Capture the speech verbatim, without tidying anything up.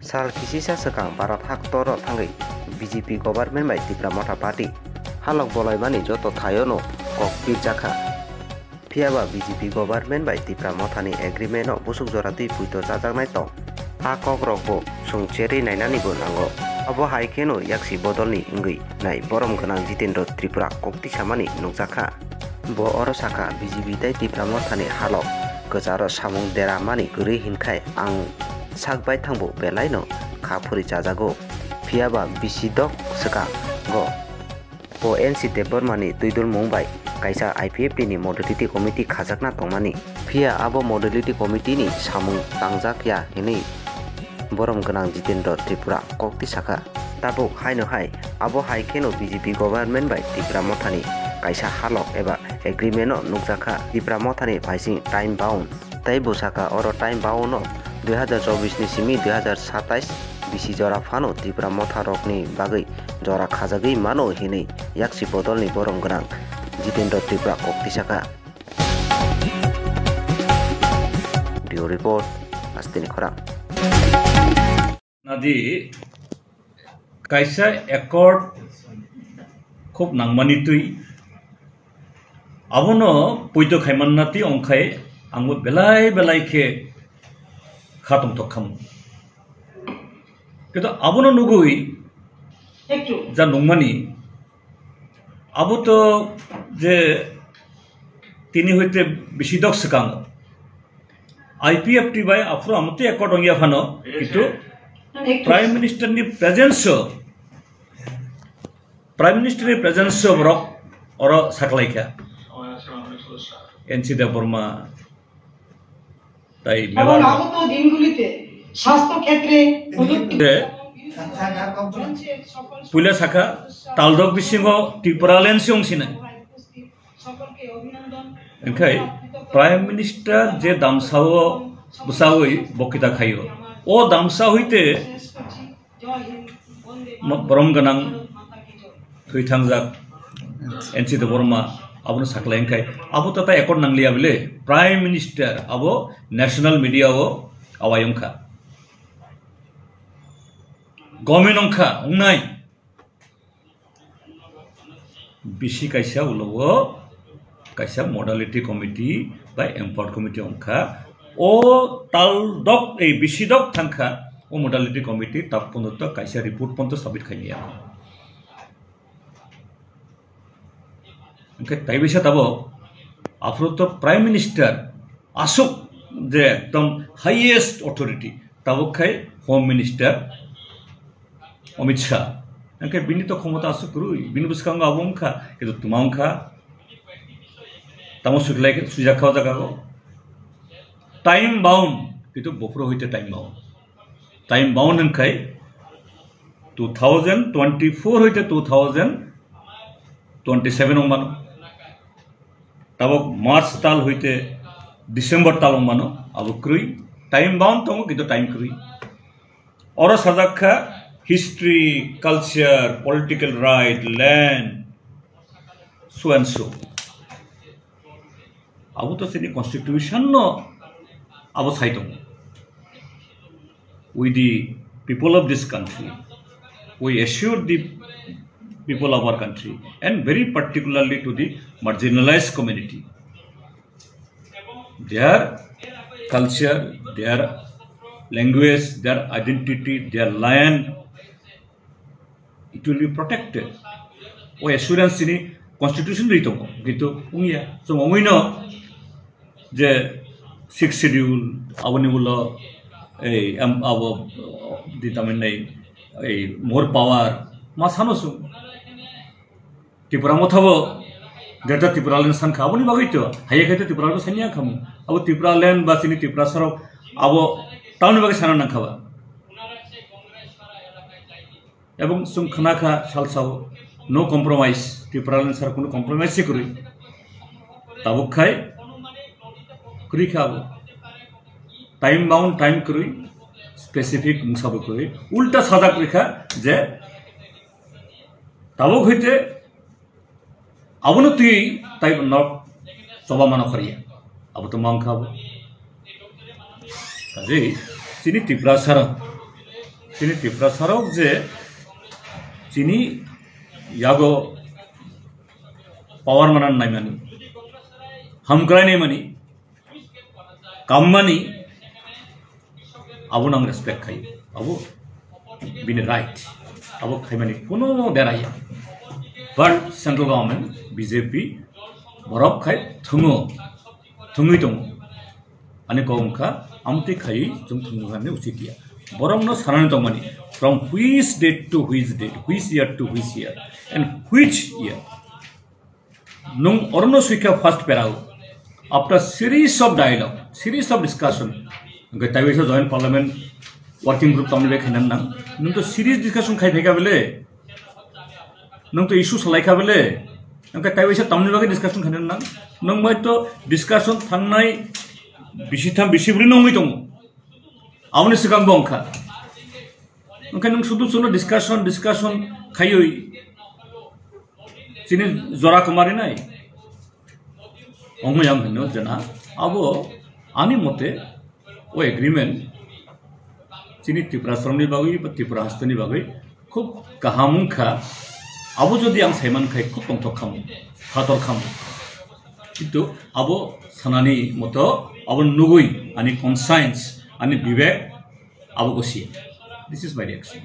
Sal kisisa swkang Bharat haktorno thangwi B J P government bai Tipra Motha Party halok bolaimani joto thaiono kok pirjakha. Phiyaba B J P government bai Tipra Mothani agreement-o busuk jora twi puito chajaknai tong. A kokrokbo chwng cherwi nainanibo nango. Abo hai kheno yaksi bodolni wngwi nai borom gwnang Jitendra Tripura kokti samani nukjakha. Bo oro sakha, B J P tei Tipra Mothani halok kwcharo samung dera mani kwrwi hinkhai ang sak baithangbo belaino kha phuri chajago. Phiyaba bisidok swkango bo N C Debbarmani twidulmung bai kaisa I P F T ni modality committee khajakna tongmani. Phiya abo modality committee ni samung tangjak ya hinwi borom gwnang Jitendra Tripura kokti sakha. Tabuk haino hai, abo hai kheno B J P government bai Tipra Mothani kaisa halok eba agreement-o nukjakha. Tipra Mothani phaising time bound. Tei bo sakha, oro time bound-o dui hazar chobbish ni simi dui hazar satais bisi jora phano Tipra Motha rokni bagwi jora khajagwi mano hinwi yaksi bodolni borom gwnang Jitendra Tripura kokti sakha. Bureau Report, Hasteni Khorang. Nadi kaisa accord khub nangmani twi. Abono poito khaimanna twi ongkhai angbo belai belai khe kha tongthok khamu. Kintu abono nugwi ja nungmani, abo to je tini hoite bisi dok swkang I P F T bai aphuru amotwi accord wngya phano, kintu Prime Minister ni presence o, Prime Minister ni presence o borok oro saklaikha. N C Debbarma, tai এবং Mewar আগত দিনগুলিতে স্বাস্থ্য ক্ষেত্রে প্রযুক্তি je puila sakha, taldok bisingo Tipraland se wngsinai. Hingkhai Prime Minister je damsao bwsawi boktita khaio, o damsa hoite mo-, borom gwnang thwithangjak N C Debbarma abono saklai hingkhai abo to tai accord nangliya bile, Prime Minister abo national media o awai wngkha, government wngkha, wngnai. Bisi kaisa ulo o kaisa modality committee bai empowered committee wngkha. O tal dok, ei bisi dok thangkha, o modality committee tak pono to kaisa report pono to submit khaimaya. Hingkhe tai bisa tabok aphuru to Prime Minister aswk je ekdom highest authority, tabok khai Home Minister Amit Shah. Hingkhe bini to khomota aswk kwrwi, bini bwskango abo wngkha, kintu twma wngkha. Tamo swiklai khe swijak kha o jaga o. Time bound, kintu buphuru hoite time bound. Time bound hingkhai two thousand twenty-four hoite two thousand twenty-seven wngmano. Tabok March tal hoite December tal wngmano, abo kwrwi. Time bound tongo, kintu time kwrwi. Oro sajak kha history, culture, political right, land, so and so. Abo to chini constitution no abo sai tongo. With the people of this country, we assure the people of our country and very particularly to the marginalized community, their culture, their language, their identity, their land, it will be protected. O assurance chini constitution rwi tongo, kintu wngya. Chwng wngwino je sixth schedule, aboni ulo ei, am, abo, di tamin nei, ei, more power, ma sano chwng. Tipra Motha bo Greater Tipraland sankha, aboni bagwi to, haiya khe to Tipraland bo sanya khamu. Abo Tipraland ba chini Tiprasa rok abo tamni bagwi sana nangkha ba. Ebong chwng khna kha salsao, no compromise, Tipraland sar kunu compromise se kwrwi. Tabuk khai kwrwi kha abo. Time bound, time kwrwi, specific mungsa bo kwrwi. Ulta sajak rikha je tabuk hoite abono twi tai nok choba mano khoriya. Abo to mang kha bo. Kaje chini Tiprasa rok Chini Tiprasa rok je chini yago power manan naimani, hamkrai naimani, kammani, abo nang respect khai, abo bini right, abo khaimani kuno deraya. But central government, B J P, borok khai thungo, thungwi tongo. Ani kok wngkha, amtwi khaiwi chwng thwngmung hwnwi uchitia. Borokno sanani tongmani, from which date to which date, which year to which year, and which year. Nung orono swikha first perao. After series of dialogue, series of discussion, hwnkhe taiwisa joint parliament working group tamni bai khainan nang. Nung to series discussion khai phaikha bele. Nung to issue salai kha bele. Nung khe taiwisa tamni bagwi discussion khaina nang. Nung bai to discussion thangnai bisi tham bisi bri nungwi tongo. Aboni swkang bo wngkha. Wngkhe nung sudu suno discussion, discussion khaiwi chini jora kwmari nai. Ongmai ang hino jena abo ani mote o agreement chini Tiprasarokni bagwi ba Tripura hasteni bagwi khub kaham wngkha. Abo jodi ang saiman khai khub tongthok khamu, phator khamu. Kintu abo sanani moto abo nugwi ani conscience, ani bibek abo gosi. This is my reaction.